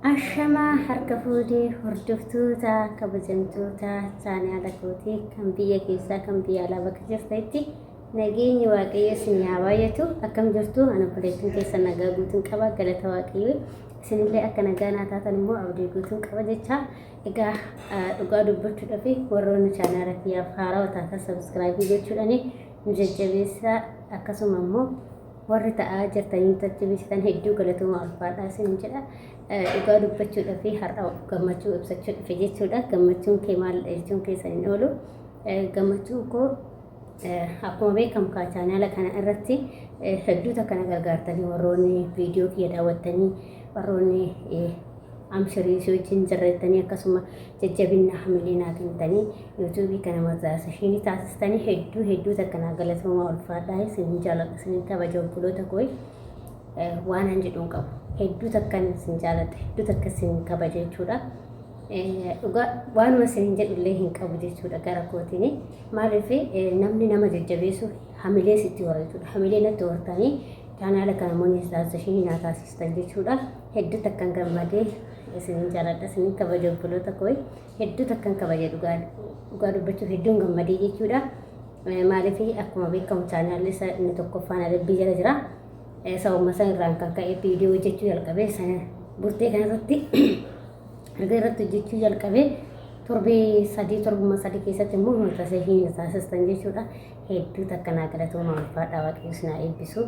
Ashamaa harka fuudhee hordoftoota kabajamtoota chaanaala kootii kan biyya keessaa kan biyya alaa bakka jirtanitti nageenyi waaqayyo isin haa baay'atu. Akkam jirtu? Ana obboleettiin keessa nagaa guutuun qaba, galata waaqayyo. Isinillee akka nagaa naa taatan immoo abdii guutuun qaba jecha. Egaa dhugaa dubbachuudhaaf warroonni chaanaala kiyyaaf haarawaa taatan sabiskiraayibii gochuudhaan nu jajjabeessaa, akkasuma immoo warri ta'aa jirtanii jajjabeessitan hedduu galatooma, ulfaadhaa isin jedha. Dhugaa dubbachuudhaaf har'a gammachuu ibsachuu dhufe jechuudha. Gammachuun kee maalidha jechuun keessan hin oolu. Gammachuun koo akkuma beekamu kaa chaanaala kana irratti hedduu takka na gargaartanii, warroonni viidiyoo kiyya daawwattanii, warroonni amshirii si wajjin jirrettanii, akkasuma jajjabinna hamilee naa kennitanii, yuutuubii kana mazaasashiinii taasistanii, hedduu hedduu takka naa galatoomaa, ulfaadhaa. Isin jaaladha, isin kabaja, obboloota koo. Waan an jedhu hin qabu. Hedduu takkan isin jaaladha, hedduu takka isin kabaja jechuudha. Dhugaa waanuma isin jedhullee hin qabu jechuudha gara kootiin. Maaliif, namni nama jajjabeessu hamilee sitti hora jechuudha. Hamilee natti hortanii chaanaala kana monetization naa taasistan jechuudha. Hedduu takkan gammadee, isin jaaladha, isin kabaja, obboloota koo. Hedduu takkan kabaja, dhugaa dhugaa dubbachuuf hedduun gammadee jechuudha. Maaliif, akkuma beekamu chaanaalli isa inni tokkoffaan adabbii jala jira. Sababuma san irraan kan ka'e viidiyoo hojjechuu jalqabee sana burtee kanarratti erga irratti hojjechuu jalqabee torbee 3, torbuma 3 keessatti immoo monetization taasistan jechuudha. Hedduu takka naa galatooma, ulfaadhaa, waaqayyo isin haa eebbisu.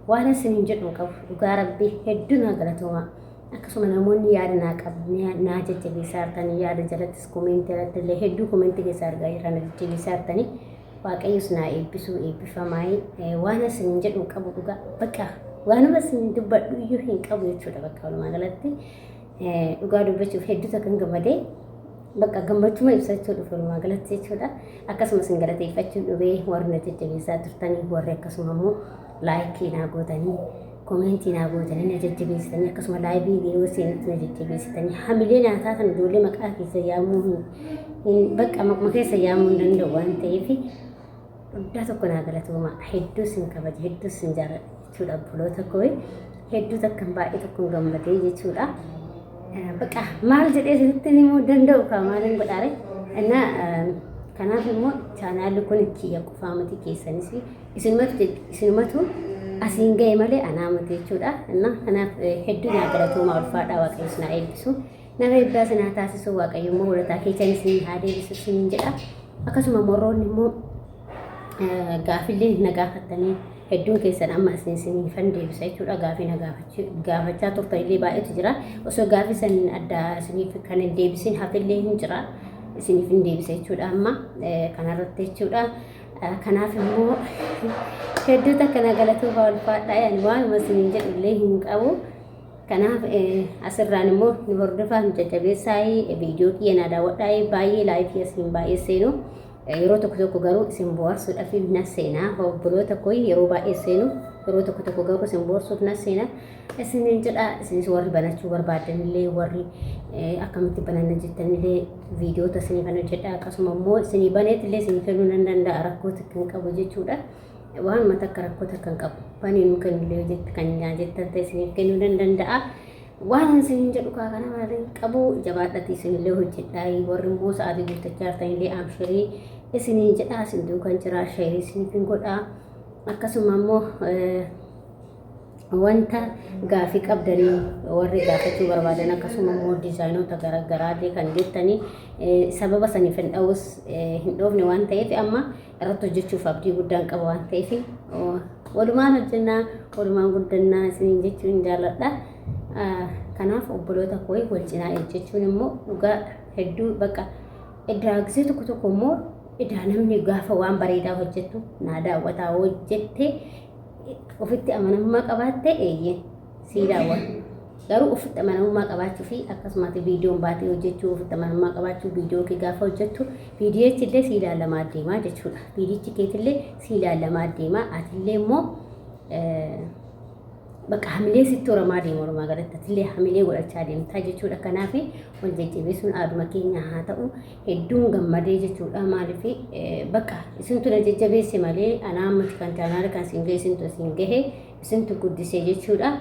Waan isin hin jedhu hin qabu, dhugaa rabbii hedduu naa galatooma. Akkasuma namoonni yaada naa qabu naa jajjabeessaa jirtanii, yaada jalattis koomeentii irratti illee hedduu koomeentii keessa argaa jirra, na jajjabeessaa jirtanii. Waaqayyos naa eebbisuu, eebbifamaa. Waan isin hin jedhu hin qabu, dhugaa bakka waanuma isin dubbadhu iyyuu hin qabu jechuudha. Bakka walumaa galatti dhugaa dubbachuuf hedduu takka hin gammadee, bakka gammachuma ibsachuu dhufe walumaa galatti jechuudha. Akkasumas isin galateeffachuu dhufee, warri na jajjabeessaa turtanii, warri akkasuma immoo laayikii naa gootanii, koomeentii naa gootanii na jajjabeessitanii, akkasuma laayivii yeroo seenitti na jajjabeessitanii hamilee naa taatan, ijoollee maqaa keessa yaamuu hin bakka maquma keessa yaamuu hin danda'u waan ta'eef guddaa tokko naa galatooma. Hedduu sin kabaja, hedduu sin jaalladha jechuudha, obboloota koo. Hedduu takkan baay'ee tokkoon gammadee jechuudha. Bakka maal jedhee isinitti himuu danda'u kaa, maaliin godhaare? Innaa kanaaf immoo chaanaalli kun kiyya qofaa miti, keessanis isinumatu asiin ga'e malee anaa miti jechuudha. Innaa kanaaf hedduu naa galatooma, ulfaadhaa, waaqayyo isin haa eebbisu. Nama eebbaa isin haa taasisu, waaqayyo immoo walataa keessan isin haa deebisu isin jedha. Akkasuma warroonni immoo gaafillee na gaafattanii hedduun keessan amma isin isiniifan deebisa jechuudha. Gaafii na gaafachaa turtan illee baay'eetu jira. Osoo gaafii san adda isiniif kan hin deebisin hafillee hin jira. Isiniif hin deebisa jechuudha amma kanarratti jechuudha. Kanaaf immoo hedduu takka na galatooma, ulfaadhaa, yaani waanuma isiniin jedhu illee hin qabu. Kanaaf asirraan immoo nu hordofaa, nu jajjabeessaa, viidiyoo kiyya naa daawwadhaa, baay'ee laayifii asiin baay'ee seenu. Yeroo tokko tokko garuu isin bohaarsuudhaaf na seenaa, obboloota koo. Yeroo baay'ee seenu, yeroo tokko tokko garuu isin bohaarsuuf na seena isinin jedha. Isinis warri banachuu barbaadanillee, warri akkamitti bananna jettanillee, viidiyoota isinii kan hojjedha. Akkasuma immoo isinii baneetillee isinii kennuu nan danda'a, rakkoo takka hin qabu jechuudha. Waanuma takka rakkoo takka hin qabu. Banii nu kennillee kan jettan ta'e isiniif kennuu nan danda'a. Waan isin jedhu kaa kana malee qabu, jabaadhati isinillee hojjedhaa. Warri immoo sa'aatii guuttachaa jirtanillee amshirii isiniin jedha, isin duukan jira, sheerii isiniif hin godhaa. Akkasuma immoo wanta gaafii qabdanii warri gaafachuu barbaadan, akkasuma immoo diizaayinoota garaagaraallee kan jettanii, sababa saniif hin dha'us hin dhoofne waan ta'eef, amma irratti hojjechuuf abdii guddaan qaba waan ta'eef, walumaan hojjennaa, walumaan guddannaa isiniin jechuun jaalladha. Kanaaf obboloota koo, wal cinaa ejjechuun immoo dhugaa hedduu bakka edaa gisee tokko tokko immoo edaa namni gaafa waan bareedaa hojjettu naa daawwataa hojjette ofitti amanamummaa qabaatte, eeyyee sii daawwata. Garuu ofitti amanamummaa qabaachuu fi akkasumas viidiyoon baatee hojjechuu, ofitti amanamummaa qabaachuu, viidiyoo kee gaafa hojjettu viidiyochi illee sii ilaalamaa deemaa jechuudha. Viidiyichi keetillee sii ilaalamaa deemaa, atillee immoo bakka hamilee sitti horamaa deema, walumaa galatti atillee hamilee godhachaa deemtaa jechuudha. Kanaaf wal jajjabeessuun aaduma keenya haa ta'u. Hedduun gammadee jechuudha. Maaliif, bakka isintu na jajjabeesse malee anaa miti kan chaanaala kan isin gahe, isintu isin gahe, isintu guddise jechuudha.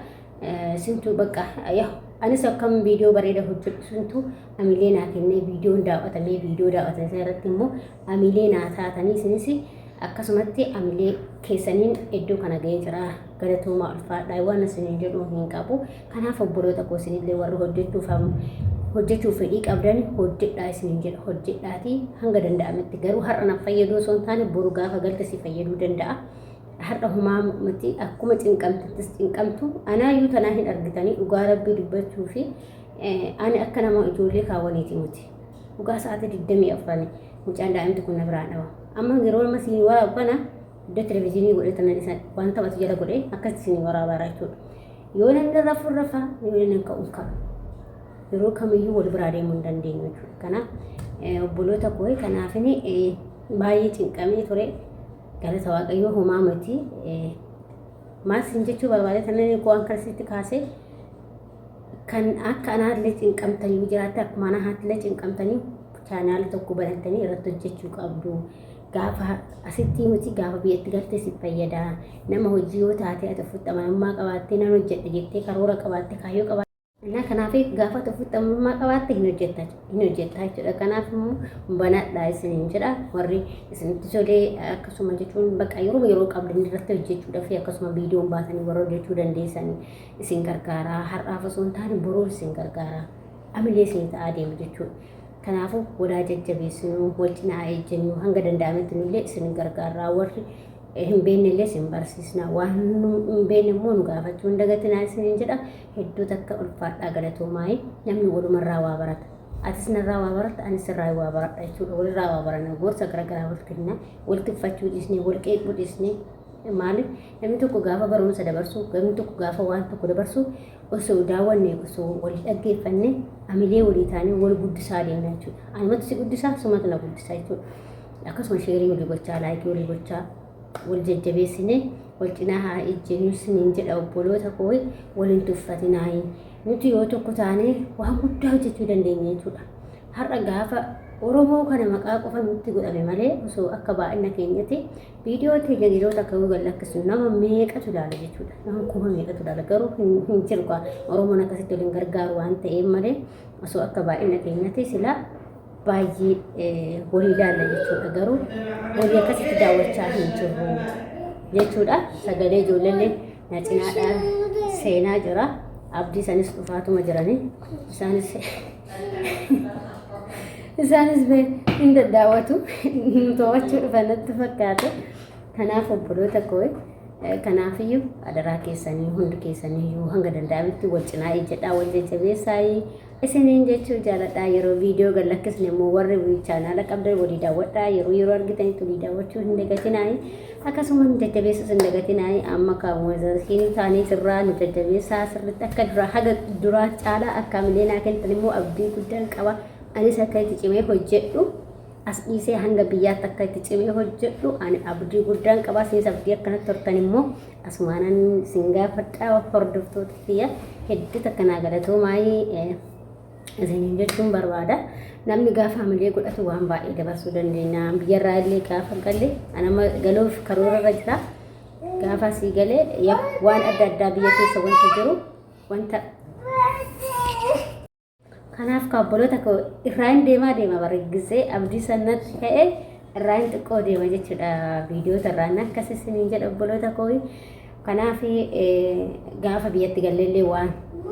Isintu bakka yaa Anis akkam viidiyoo bareeda hojjedhu suntu amilee naa kennee viidiyoon daawwatamee viidiyoo daawwatame sana irratti immoo amilee naa taatanii isinis akkasumatti amilee keessaniin iddoo kana ga'ee jira. Galatoomaa, ulfaadhaa, waan isiniin jedhu hin qabu. Kanaaf obboloota koo, isinillee warri hojjechuuf fedhii qabdan hojjedhaa isiniin jedha. Hojjedhaatii hanga danda'ametti, garuu har'a na fayyaduu osoo hin taane boru gaafa galte si fayyaduu danda'a. Har'a humaa miti, akkuma cinqamtittis cinqamtu anaayyuu tanaa hin argitanii. Dhugaa Rabbii dubbachuu fi ani akka nama ijoollee kaawwaniiti miti. Dhugaa sa'aatii 24 mucaan daa'imti kun na biraan dhaba. Amma yeroo amma siin waraabu kana iddoo televizyiinii godhee tanan isa waan taphatu jala godhee akkasitti siin waraabaa jechuudha. Yoo namni rafu rafa, yoo namni ka'u ka'a. Yeroo kamiyyuu wal biraa deemuu hin dandeenyu jechuudha. Kanaaf obboloota koo, kanaafini baay'ee cinqamee ture. Galata Waaqayyoo, homaa miti. Maal siin jechuu barbaade tanan waan kanasitti kaasee, kan akka anaallee cinqamtanii jiraatte, akkuma anaatti cinqamtanii chaanaala tokko banattanii irratti hojjechuu qabdu. Gaafa asitti miti, gaafa biyyatti galte si fayyada. Nama hojii yoo taate, ati ofitti amanamummaa qabaattee nan hojjedha jettee karoora qabaatte, kaayyoo qabaatte. Innaa kanaaf gaafa ofitti amanamummaa qabaatte hin hojjetta, hin hojjetta jechuudha. Kanaaf immoo banadhaa isiniin jedha. Warri isinitti tolee akkasuma jechuun bakka yeroo yeroo qabdan irratti hojjechuudhaaf, akkasuma viidiyoon baatanii warra hojjechuu dandeessan isin gargaara. Har'aaf osoo hin taane boruuf isin gargaara. Amilee isin ta'aa deema jechuudha. Kanaafuu walaa jajjabeessinu, wal cinaa ejjennu, hanga danda'ametti nullee isin gargaarraa, warri hin beekne illee isin barsiisna, waan hin beekne immoo nu gaafachuu hin dagatinaa isiniin jedha. Hedduu takka ulfaadhaa, galatoomaa'ee. Namni walumarraa waa barata. Atis narraa waa baratta, anis sirraa waa baradha jechuudha. Walirraa waa baranna, gorsa garaagaraa wal kenna, wal tuffachuu dhiisnee, wal qeequu dhiisnee. Maaliif, namni tokko gaafa barumsa dabarsu, namni tokko gaafa waan tokko dabarsu osoo daawwanne, osoo wal dhaggeeffanne, amilee walii taanee wal guddisaa deemna jechuudha. Anumatu si guddisaa, sumatu na guddisaa jechuudha. Akkasuma share walii gochaa, like walii gochaa, wal jajjabeessinee wal cinaa haa ejjennu isiniin jedha. Obboloota koo, waliin tuffatinaayi. Nuti yoo tokko taane waan guddaa hojjechuu dandeenya jechuudha. Har'a gaafa Oromoo kana maqaa qofa nutti godhame malee, osoo akka baay'ina keenyatti viidiyoo teenya yeroo takka yoo gad lakkisu nama meeqatu ilaala jechuudha. Nama kuma meeqatu ilaala, garuu hin jiru. Oromoon akkasitti waliin gargaaru waan ta'eef malee, osoo akka baay'ina keenyatti silaa baay'ee walii ilaalla jechuudha. Garuu walii akkasitti daawwachaa hin jirru jechuudha. Sagalee ijoolleellee na cinaadhaan seenaa jira. Abdii sanis dhufaatuma jiranii. Isaanis hin daddaawwatu. Nu to'achuu dhufan natti fakkaate. Kanaaf obboloota koo, kanaafiyyuu adaraa keessanii, hundi keessaniyyuu hanga danda'ametti wal cinaa ejjedhaa, wal jajjabeessaa isiniin jechuu jaaladhaa. Yeroo viidiyoo gad lakkisne immoo warri chaanaala qabdan walii daawwadhaa. Yeroo yeroo argitanitti walii daawwachuu hin dagatinaayi, akkasuma nu jajjabeessuus hin dagatinaayi. Amma kaamuzakiin taanii jirraa, nu jajjabeessaa sirriitti, akka duraa haga duraa caalaa akka amilee naa kennitan immoo abdii guddaan qaba. Anis akka itti cimee hojjedhu, as dhiisee hanga biyyaatti akka itti cimee hojjedhu ani abdii guddaan qaba. Isinis abdii akkanatti hortan immoo asumaanan isin gaafadhaa. Hordoftoota kiyya, hedduu takka naa galatoomaayii isiniin jechuun barbaada. Namni gaafa hamilee godhatu waan baay'ee dabarsuu dandeenya. Biyyarraa illee gaafa galle, anama galuuf karoorarra jira. Gaafa asii galee waan adda addaa biyya keessa wanta jiru wanta. Kanaaf kaabboloota koo, irraa hin deemaa deema bara gisee abdii sanatti ka'ee irraa hin xiqqoo deema jechuudha. Viidiyoota irraa akkas isiniin jedha, obboloota koo. Kanaaf gaafa biyyatti galleellee waan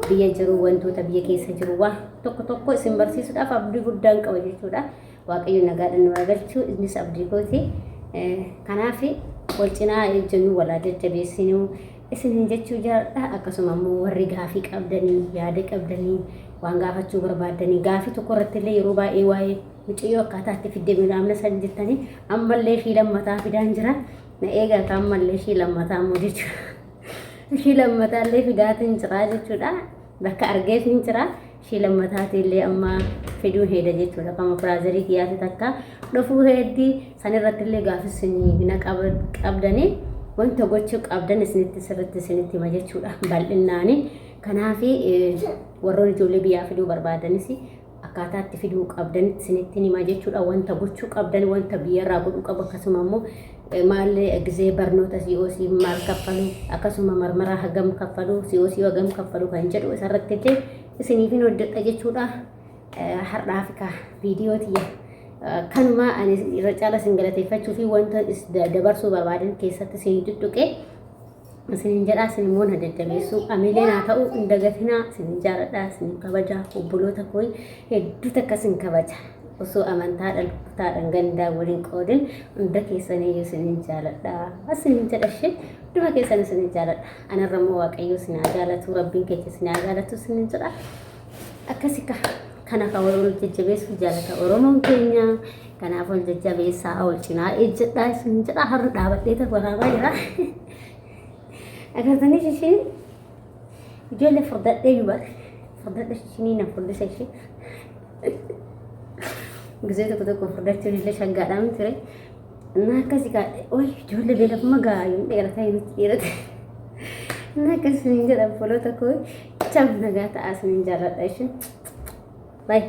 biyya jiru, wantoota biyya keessa jiru waan tokko tokko isin barsiisuudhaaf abdii guddaan qaba jechuudha. Waaqayyo nagaadhaan nu galchuu, innis abdii kooti. Kanaaf wal cinaa ejjennu, walaa jajjabeessinuu isiniin jechuu jaaladha. Akkasuma immoo warri gaafii qabdanii, yaada qabdanii, waan gaafachuu barbaaddanii, gaafii tokko irratti illee yeroo baay'ee waa'ee mucayyoo akkaataa itti fiddee midhaamna san jettanii, ammallee ishii lammataa fidaan jira. Na eegaa, ammallee ishii lammataa immoo jechuudha. Ishii lammataa illee fidaatiin jira jechuudha. Bakka argeef hin jira. Ishii lammataatii illee amma fiduu heeda jechuudha. Kama brother kiyyaati takka dhufuu heddii sanirratti illee gaafis na qabdanii, wanta gochuu qabdan isinitti sirritti isinitti hima jechuudha bal'innaani. Kanaaf warroon ijoollee biyyaa fiduu barbaadanis akkaataa itti fiduu qabdan isinitti hima jechuudha. Wanta gochuu qabdan, wanta biyyarraa godhuu qabu, akkasuma immoo maal gisee barnoota COC maal kaffalu, akkasuma marmaraa hagam kaffalu, COC hagam kaffalu kan jedhu isarratti illee Isiniifin hojjedha jechuudha. Har'aaf kaa viidiyoo tiyya kanuma ani irra caala isin galateeffachuu fi wanta dabarsuu barbaadan keessatti isin tuttuqee isinin jedhaa. Isin immoo na jajjabeessuu amilee naa ta'uu hin dagatinaa. Isin jaaladhaa, isin kabajaa. Obboloota koo hedduu takka isin kabaja. Osoo amantaadhaan, kutaadhaan, gandaa waliin qoodin hunda keessaniyyuu isinin jaaladhaa isinin jedha. Ishee hunduma keessan isinin jaaladha. Anarra immoo Waaqayyo isin haa jaalatu, Rabbiin keenya isin haa jaalatu isinin jedha. Akkasi ka kana ka wal jajjabeessuu jaalata Oromoon keenya. Kanaaf wal jajjabeessaa, wal cinaa ejjedhaa isin jedha. Har'a dhaabadhee tokko waraabaa jira. Agartanii, isheen ijoollee furdadhee yubar furdadhe shishinii na furdisa. Ishee gisee tokko tokko furdachuun illee shaggaadhaan ture. Na akkasi kaa oy ijoollee beelafuma gaa yoon dheerataa yoonitti dheerate. Na akkasi hin jedha, obboloota koo. Ciao, nagaa ta'aa, isinin jaalladha isheen. Bye.